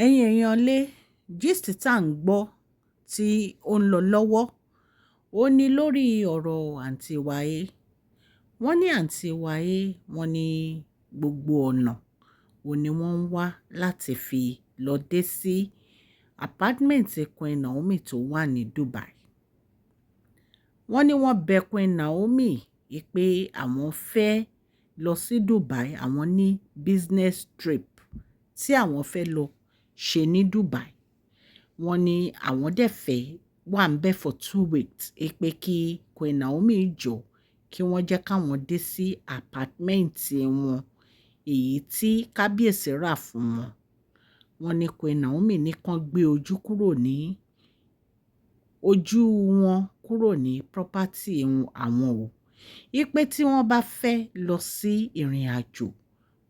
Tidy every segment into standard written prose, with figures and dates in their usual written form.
Ẹ̀yin èèyàn lé, gist tá à ń gbọ́ tí ó ń lọ lọ́wọ́, ó ní lórí ọ̀rọ̀ Aunty Wale. Wọ́n ní Aunty Wale, wọ́n ní gbogbo ọ̀nà òun ní wọ́n ń wá láti fi lọ dé sí apartment Queen Naomi tó wà ní Dubai. Wọ́n ní wọ́n bẹ Queen Naomi pé àwọn fẹ́ lọ sí Dubai, àwọn ní business trip tí àwọn fẹ́ lọ ṣe ní Dubai. Wọ́n ní àwọn dẹ̀ fẹ́ wà ńbẹ̀ for 2 weeks, pé kí Queen Naomi jọ̀ọ́, kí wọ́n jẹ́ káwọn dé sí apartment wọn, èyí tí kábíyèsí rà fún wọn. Wọ́n ní Queen Naomi ní kán gbé ojú kúrò ní ojú wọn, kúrò ní property àwọn o. Wípé tí wọ́n bá fẹ́ lọ sí ìrìnàjò,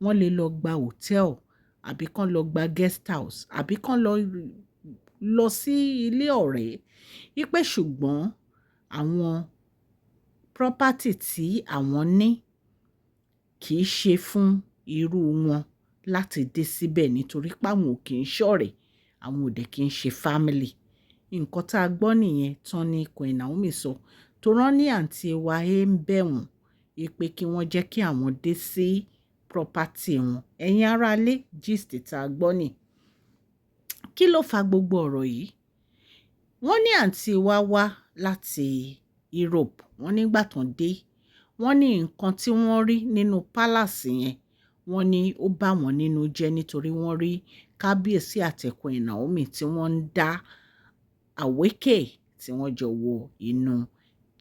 wọ́n lè lọ gba hotel àbí kán lọ gba guest house àbí kán lọ lọ sí ilé ọ̀rẹ́. Wípé ṣùgbọ́n àwọn property tí àwọn ní kì í ṣe fún irú wọn láti dé síbẹ̀, nítorí pé àwọn ò kí ń ṣọ̀rẹ́, àwọn ò dẹ̀ kí ń ṣe family. Nǹkan tá a gbọ́ nìyẹn tán ní Queen Naomi sọ. Tó rán ní Aunty wa ń bẹ̀ wọ́n wípé kí wọ́n jẹ́ kí àwọn dé sí property wọn. Ẹ̀yin aráalé, gist tá a gbọ́ ni. Kí ló fa gbogbo ọ̀rọ̀ yìí? Wọ́n ní àǹtí wa wá láti Europe. Wọ́n nígbà tán dé, wọ́n ní nǹkan tí wọ́n rí nínú palace yẹn, wọ́n ní ó bá wọn nínú jẹ́, nítorí wọ́n rí kábíyèsí àti Queen Naomi tí wọ́n ń dá àwékè, tí wọ́n jọ wọ inú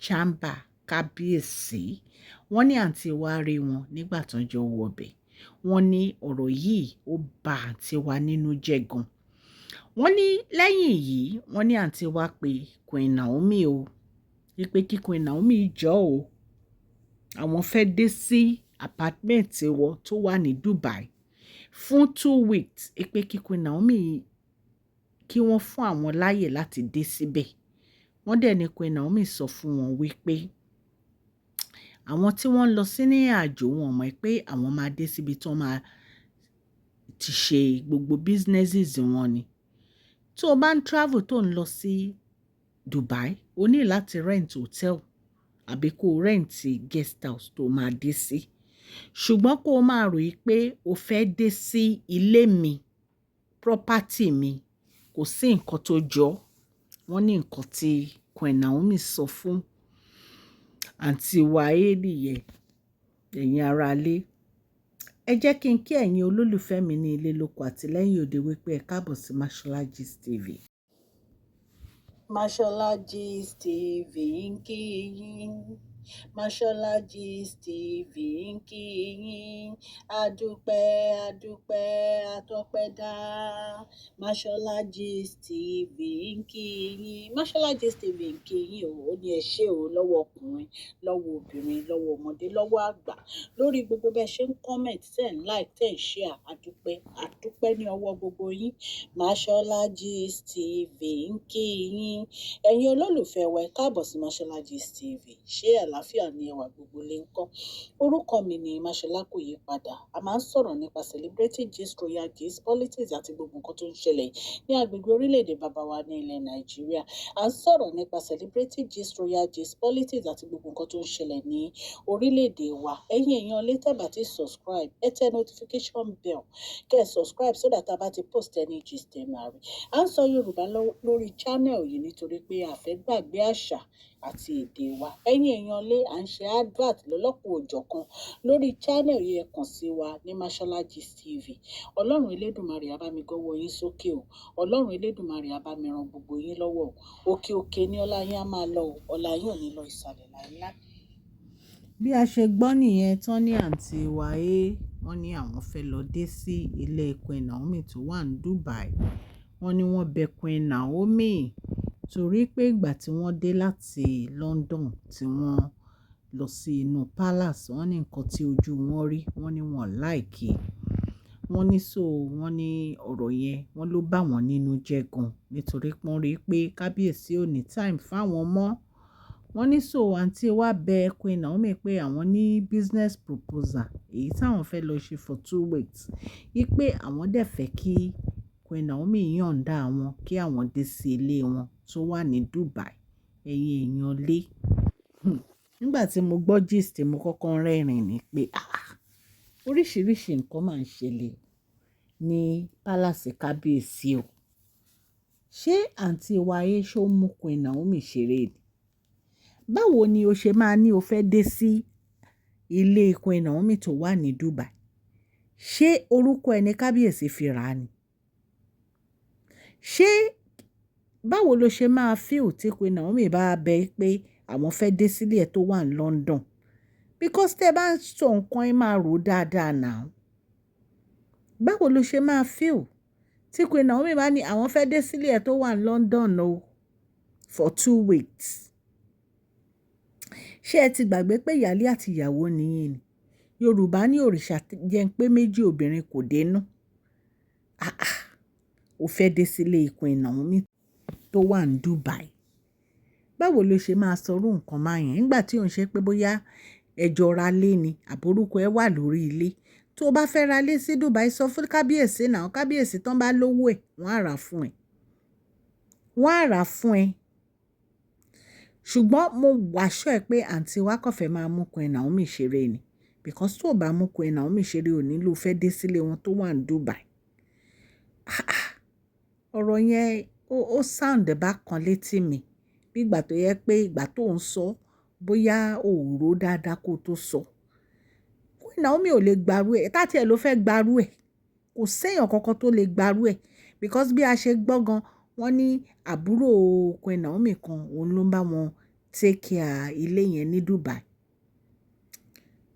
chamber kábíyèsí. Wọ́n ní àǹtí wa rí wọn nígbà tán jọ wọ bẹ̀. Wọ́n ní ọ̀rọ̀ yìí ó ba àǹtí wa nínú jẹ́ gan. Wọ́n ní lẹ́yìn yìí, wọ́n ní àǹtí wa pé Queen Naomi o, wípé kí Queen Naomi jọ̀ọ́ o, àwọn fẹ́ dé sí apartment wọn tó wà ní Dubai fún 2 weeks, wípé kí Queen Naomi kí wọ́n fún àwọn láàyè láti dé síbẹ̀. Wọ́n dẹ̀ ní Queen Naomi sọ fún wọn wípé àwọn tí wọ́n ń lọ sí ní àjò, wọn mọ̀ pé àwọn máa dé síbi tí wọ́n máa ti ṣe gbogbo businesses wọn ni. Tó o bá ń travel tó ń lọ sí Dubai, o ní láti rent hotel àbí kó rent guest house tó máa dé sí. Ṣùgbọ́n kó o máa rò pé o fẹ́ dé sí ilé mi, property mi, kò sí nǹkan tó jọ. Wọ́n ní nǹkan tí Queen Naomi sọ fún àǹtí wa nìyẹn. Ẹ̀yin aráalé, ẹ jẹ́ kí n kí ẹ̀yin olólùfẹ́ mi ní ilé lóko àti lẹ́yìn òde wípé ẹ káàbọ̀ sí Mashola Gist TV. Mashola Gist TV ń kí yín. Mashola Gist TV ń kí yín. Adúpẹ́, adúpẹ́, atọ́pẹ́dá. Mashola Gist TV ń kí yín. Mashola Gist TV ń kí yín o. Ó ní ẹ ṣé o, lọ́wọ́ ọkùnrin, lọ́wọ́ obìnrin, lọ́wọ́ ọmọdé, lọ́wọ́ àgbà, lórí gbogbo bẹ́ẹ̀ ṣe ń comment, ten like, ten share. Adúpẹ́, adúpẹ́ ní ọwọ́ gbogbo yín. Mashola Gist TV ń kí yín. Ẹ̀yin olólùfẹ́ wa, ẹ káàbọ̀ sí Mashola Gist TV. Ṣé àlàáfíà ni ẹwà, gbogbo lè ń kọ́? Orúkọ mi ni Mashola, kò yí padà. A máa ń sọ̀rọ̀ nípa celebrity gist, royal gist, politics àti gbogbo nǹkan tó ń ṣẹlẹ̀ ní agbègbè orílẹ̀-èdè bàbá wa ní ilẹ̀ Nàìjíríà. À ń sọ̀rọ̀ nípa celebrity gist, royal gist, politics àti gbogbo nǹkan tó ń ṣẹlẹ̀ ní orílẹ̀-èdè wa. Ẹ̀yin èèyàn lè tẹ́ bá ti subscribe, ẹ tẹ notification bell, kẹ́ ẹ subscribe so that a bá ti post any gist, ẹ máa rí. À ń sọ Yorùbá lórí channel yìí nítorí pé a fẹ́ gbàgbé àṣà àti èdè wa. Ẹ̀yin èèyàn lé, à ń ṣe advert lọ́lọ́kan òjọ̀kan lórí channel yìí. Ẹ kàn sí wa ní Mashola Gist TV. Ọlọ́run Elédùmarè á bá mi gọ́wọ́ yín sókè o. Ọlọ́run Elédùmarè á bá mi ran gbogbo yín lọ́wọ́ o. Òkè òkè ní ọlá yín á máa lọ o. Ọlá yín ò ní lọ ìsàlẹ̀ láéláé. Bí a ṣe gbọ́ nìyẹn tán ní àǹtí wa wọ́n ní àwọn fẹ́ lọ dé sí ilé Queen Naomi tó wà ní Dubai. Wọ́n ní wọ́n bẹ Queen Naomi torí pé ìgbà tí wọ́n dé láti London, tí wọ́n lọ sí inú palace, wọ́n ní nǹkan tí ojú wọn rí, wọ́n ní wọ́n like. Wọ́n ní so wọ́n ní ọ̀rọ̀ yẹn, wọ́n ló bá wọn nínú jẹ́ gan, nítorí pé wọ́n rí pé kábíyèsí ò ní time fáwọn mọ́. Wọ́n ní so àǹtí wa bẹ Queen Naomi pé àwọn ní business proposal èyí táwọn fẹ́ lọ ṣe for 2 weeks, wípé àwọn dẹ̀ fẹ́ kí Queen Naomi yọ̀ǹda àwọn kí àwọn dé sí ilé wọn tó wà ní Dubai. Ẹ̀yin èèyàn lé. Nígbà tí mo gbọ́ gist, mo kọ́kọ́ ń rẹ́rìn ní pé, ah, oríṣiríṣi nǹkan máa ń ṣẹlẹ̀ ní palace kábíyèsí o. Ṣé àǹtí wa yé ṣó mú Queen Naomi ṣeré ni? Báwo ni o ṣe máa ní o fẹ́ dé sí ilé Queen Naomi tó wà ní Dubai? Ṣé orúkọ ẹni kábíyèsí fi rà ni? Ṣé báwo lo ṣe máa feel tí Queen Naomi bá bẹ pé àwọn fẹ́ dé sílé ẹ tó wà ní London? Because tẹ́ bá ń sọ nǹkan, ẹ máa rò dáadáa now. Báwo lo ṣe máa feel tí Queen Naomi bá ní àwọn fẹ́ dé sílé ẹ tó wà ní London o for 2 weeks? Ṣé ẹ ti gbàgbé pé ìyálé àti ìyàwó ni yín ni? Yorùbá ní òrìṣà jẹ́ pé méjì, obìnrin kò dénú. Ah ah, o fẹ́ dé sílé Queen Naomi tó wà ní Dubai. Báwo lo ṣe máa sọrú nǹkan máa yẹn nígbà tí ò ń ṣe pé bóyá ẹ jọ ra lé ni àbórúkọ ẹ wà lórí ilé? Tó bá fẹ́ ra lé sí Dubai, sọ fún kábíyèsí náà. Kábíyèsí tán bá lówó ẹ̀, wọ́n á rà fún ẹ. Wọ́n á rà fún ẹ. Ṣùgbọ́n mo wà sure pé àǹtí wa kàn fẹ́ máa mú Queen Naomi ṣeré ni. Because tó bá mú Queen Naomi ṣeré, ò ní ló fẹ́ dé sílé wọn tó wà ní Dubai. Ah ah, ọ̀rọ̀ yẹn ó sound bákan létí mi. Bí ìgbà tó yẹ pé ìgbà tó ń sọ, bóyá ò rò dáadáa kó tó sọ. Queen Naomi ò lè gbarú ẹ̀. Tá tí ẹ ló fẹ́ gbarú ẹ̀. Kò séèyàn kankan tó lè gbarú ẹ̀. Because bí a ṣe gbọ́ gan, wọ́n ní àbúrò Queen Naomi kan, òun ló ń bá wọn take care ilé yẹn ní Dubai.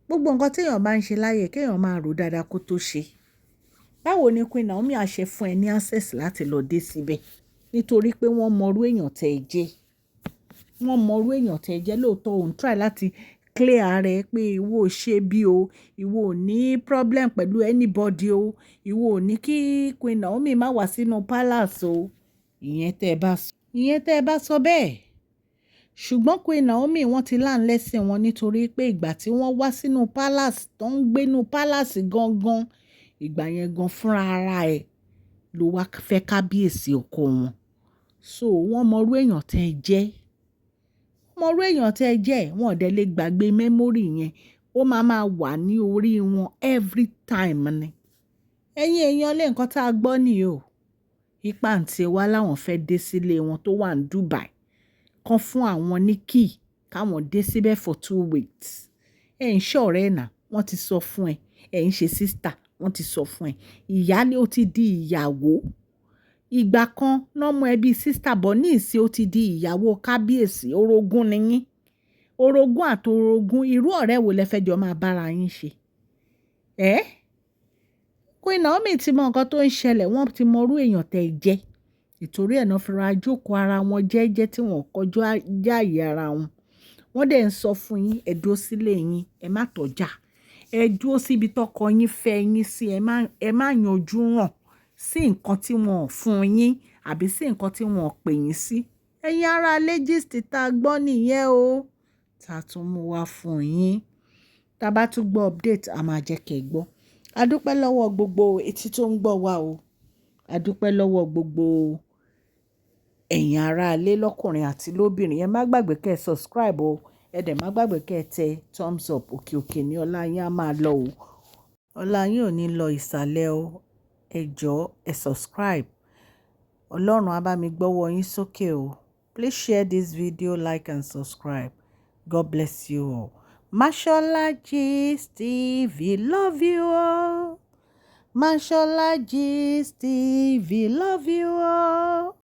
Gbogbo nǹkan tí èèyàn bá ń ṣe láyé, kí èèyàn máa rò dáadáa kó tó ṣe. Báwo ni Queen Naomi á ṣe fún ẹ ní access láti lọ dé síbẹ̀? Nítorí pé wọ́n mọrú èèyàn tẹ́ ẹ jẹ́. Wọ́n mọrú èèyàn tẹ́ ẹ jẹ́. Lóòótọ́, òun try láti clear ara ẹ pé ìwọ ò ṣe bí o, ìwọ ò ní problem pẹ̀lú anybody o, ìwọ ò ní kí Queen Naomi má wá sínú palace o. Ìyẹn tẹ́ ẹ bá sọ bẹ́ẹ̀. Ṣùgbọ́n Queen Naomi, wọ́n ti learn lesson wọn, nítorí pé ìgbà tí wọ́n wá sínú palace tó ń gbénú palace gangan, ìgbà yẹn gan fúnra ara ẹ̀ ló wá fẹ́ kábíyèsí ọkọ wọn. So wọ́n mọrú èèyàn tẹ́ ẹ jẹ́. Wọ́n mọrú èèyàn tẹ́ ẹ jẹ́. Wọ́n ò dẹ̀ lè gbàgbé memory yẹn. Ó máa máa wà ní orí wọn every time ni. Ẹ̀yin èèyàn lé, nǹkan tá a gbọ́ nìyí o. Ipa àǹtí wa láwọn fẹ́ dé sílé wọn tó wà ní Dubai. Kan fún àwọn ní key káwọn dé síbẹ̀ for 2 weeks. Ẹ ń ṣọ̀rẹ́ náà, wọ́n ti sọ fún ẹ. Ẹ ń ṣe sister, wọ́n ti sọ fún ẹ. Ìyálé, ó ti di ìyàwó. Ìgbà kan náà mú ẹ bí sister bọ̀, ní ìsìn ó ti di ìyàwó kábíyèsí. Orogún ni yín. Orogún àti orogún, irú ọ̀rẹ́ wo lẹ fẹ́ jọ máa bára yín ṣe? Ẹ́? Queen Naomi ti mọ nǹkan tó ń ṣẹlẹ̀, wọ́n ti mọ irú èèyàn tẹ́ ẹ jẹ́. Ìtorí ẹ̀ náà fi ra jókòó ara wọn jẹ́jẹ́ tí wọ́n kọjú jáàyè ara wọn. Wọ́n dẹ̀ ń sọ fún yín, ẹ dúró sílé yín, ẹ má tọ́jà. Ẹ dúró síbi tọkọ yín fẹ́ yín sí, ẹ má yanjú ràn sí nǹkan tí wọ́n ò fún yín àbí sí nǹkan tí wọ́n ò pè yín sí. Ẹ̀yin ará ilé, gist tá a gbọ́ nìyẹn o. Tá a tún mú wá fún yín. Tá bá tún gbọ́ update, a máa jẹ́ kí ẹ gbọ́. A dúpẹ́ lọ́wọ́ gbogbo etí tó ń gbọ́ wa o. A dúpẹ́ lọ́wọ́ gbogbo ẹ̀yin ará ilé lọ́kùnrin àti lóbìnrin. Ẹ má gbàgbé kí ẹ subscribe o. Ẹ dẹ̀ má gbàgbé kí ẹ tẹ thumbs up. Òkè òkè ní ọlá yín á máa lọ o. Ọlá yín ò ní lọ ìsàlẹ̀ o. Ẹ jọ̀ọ́, ẹ subscribe. Ọlọ́run á bá mi gbọ́wọ́ yín sókè o. Please share this video, like and subscribe. God bless you all. Mashola Gist TV love you all. Mashola Gist TV love you all.